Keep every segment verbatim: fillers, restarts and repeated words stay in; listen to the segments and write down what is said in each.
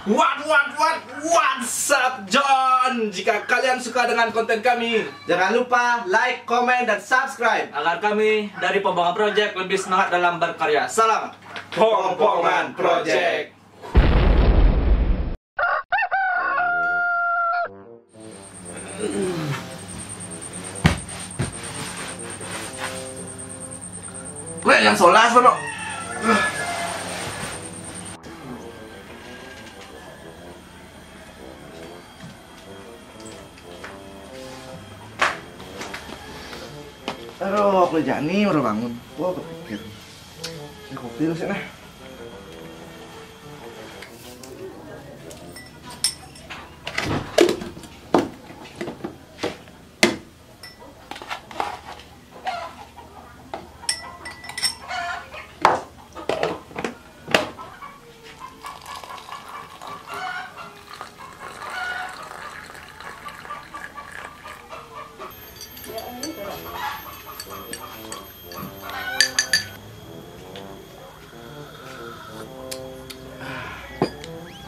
What, what, what, what's up, John? Jika kalian suka dengan konten kami, jangan lupa like, comment, dan subscribe. Agar kami dari Pembangunan Project lebih semangat dalam berkarya. Salam Pongpongan Project. Weh, yang solas, Bro. Aduh, aku jani baru bangun. Wah, kepikir. Ini kopi lu sih, nah.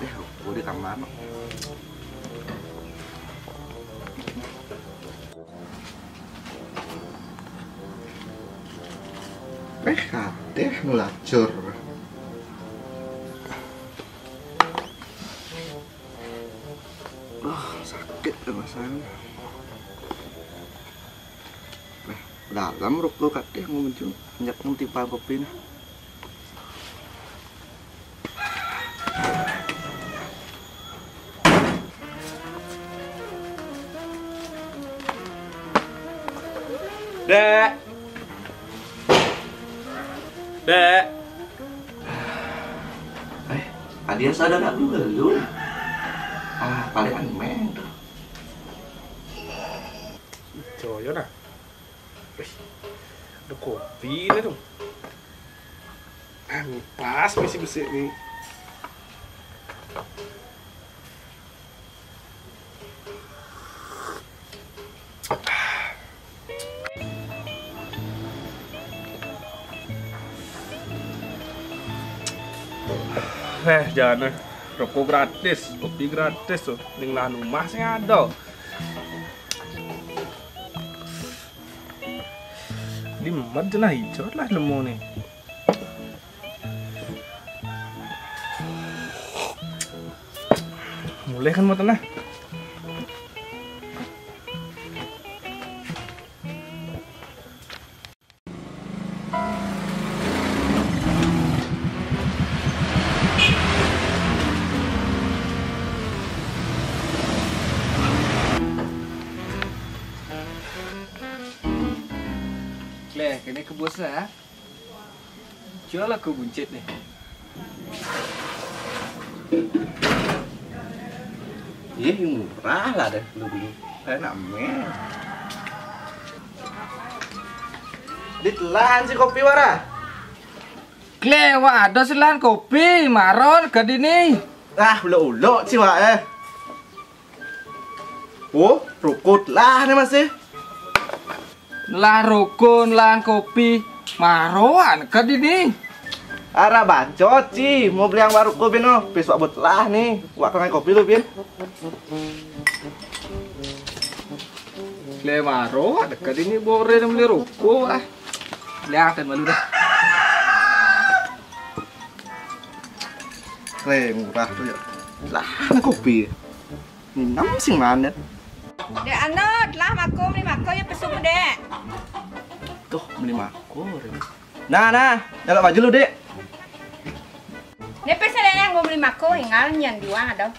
Eh, aku di kamar. Eh, kateh nu lacur. Oh, sakit rasanya. Eh, dalam ruko kateh ngomong, nyak ngentipan kopi nah. Dek. Dek. Eh, adia sadar aku belum. Ah, paling aneh tuh. Coyo nah. Wih, ada kopi nih tuh. Ah, ini pas besi-besi nih. Eh, jangan eh. Rokok gratis, kopi gratis tuh. Ning lah rumah sih ada. Di mat lah hijau lah nemu nih. Mulai kan mau tenang. Leh, kene ke bos ya. Jual aku buncit nih. Iya, yang murah lah deh, lu dulu. Kayak namen. Ditelan si kopi wara. Klewa ada selan kopi, maron ke dini. Ah, ulo-ulo si wa eh. Oh, rukut lah nih masih. Lah rukun, lah kopi, maroan ke dini. Ara bacot ci, mau beli yang baru kopi no, besok buat lah nih, wak kenai kopi lu bin. Le maroan ke dini bore beli ruko ah. Lihat malu dah. Le murah tuh ya. Lah, kopi. Minum sing mana? Dek Anut, lah mako beli mako ya pesu dek. Tuh, beli mako. Nah, nah, nyalak baju lu, Dek. Ini pesen yang mau beli mako, hingal nyan dua ada.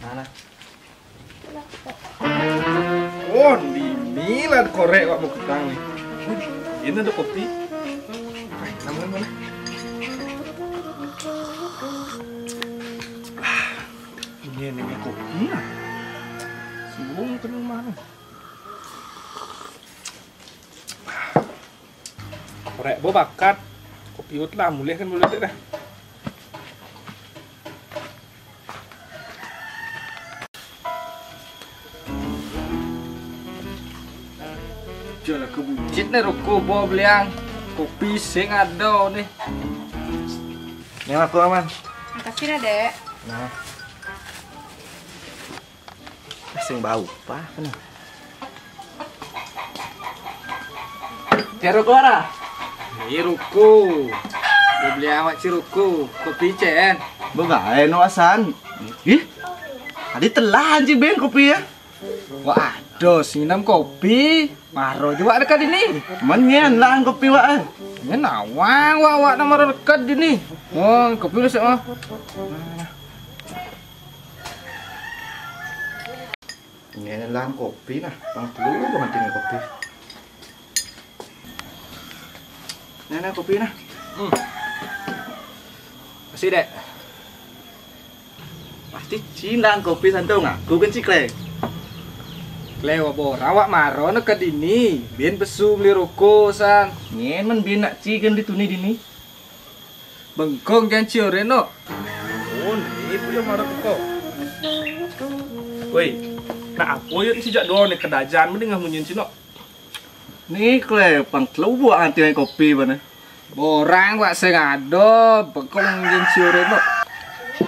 Nah, nah. Oh, ini lah korek wak mau kutang nih. Ini ada kopi. Eh, namanya mana? Ini nih kopi lah. Sibuk ke rumah nih. Korek bo bakat. Kopi ut lah, mulih kan boleh dah. Jual aku buncit nih ruko bo beliang. Kopi sing ada nih. Ini aku aman. Makasih ya, Dek. Nah. Sing bau apa nih? Cero kora. Ini ruko. Gue beli awak si ruko. Kopi cen. Boga eno asan. Ih. Tadi telah anjing ben kopi ya. Wah, aduh, sinem kopi. Maro juga dekat ini. Menyen lah kopi wak. Ini nawang wak wak nama dekat ini. Oh, kopi lu sih oh. Ini lahan kopi nah, pang telu banget ini kopi. Nah, nah kopi nah. Hmm. Masih dek. Pasti cinang kopi santo ngaku kan si Kle. Kle wa bora wak maro ne ke dini, bin pesu beli roko san. Nyen men bin nak ci kan dituni dini. Bengkong jan ciore no. Oh, ni pun yang marah kok. Woi, nak apa ya sejak doa ni kedajan mending ngamunyin sino. Ni kle pang telu buah anti kopi bana. Borang wak sing ado bengkong jan ciore no.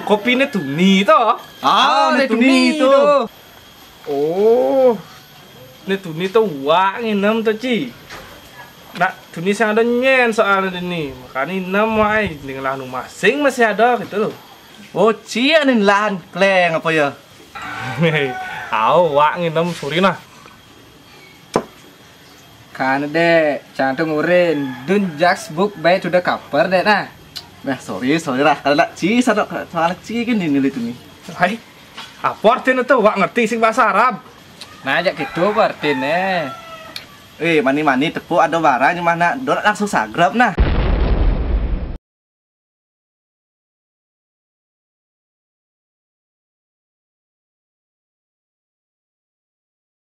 Kopi ni tuni to. Ah, ni tuni to. Oh, ni tuni to wak nginem to ci. Nak tuni sing ado nyen soalnya ni. Makanya inem wai ning lah nu masing masih ado gitu loh. Oh, ci anin lahan kleng apa ya? Au, wak nginem suri nah. Kan dek, cantung urin, dun jaks book by to the cover dek nah. Nah, sorry, sorry lah. Kalau nak ci, sana soal ci kan ini itu nih. Hai, apa artinya tuh? Wak ngerti sih bahasa Arab. Nah, ajak gitu apa artinya. Eh, mani-mani tepuk ada barang di mana? Dona langsung sagrab nah.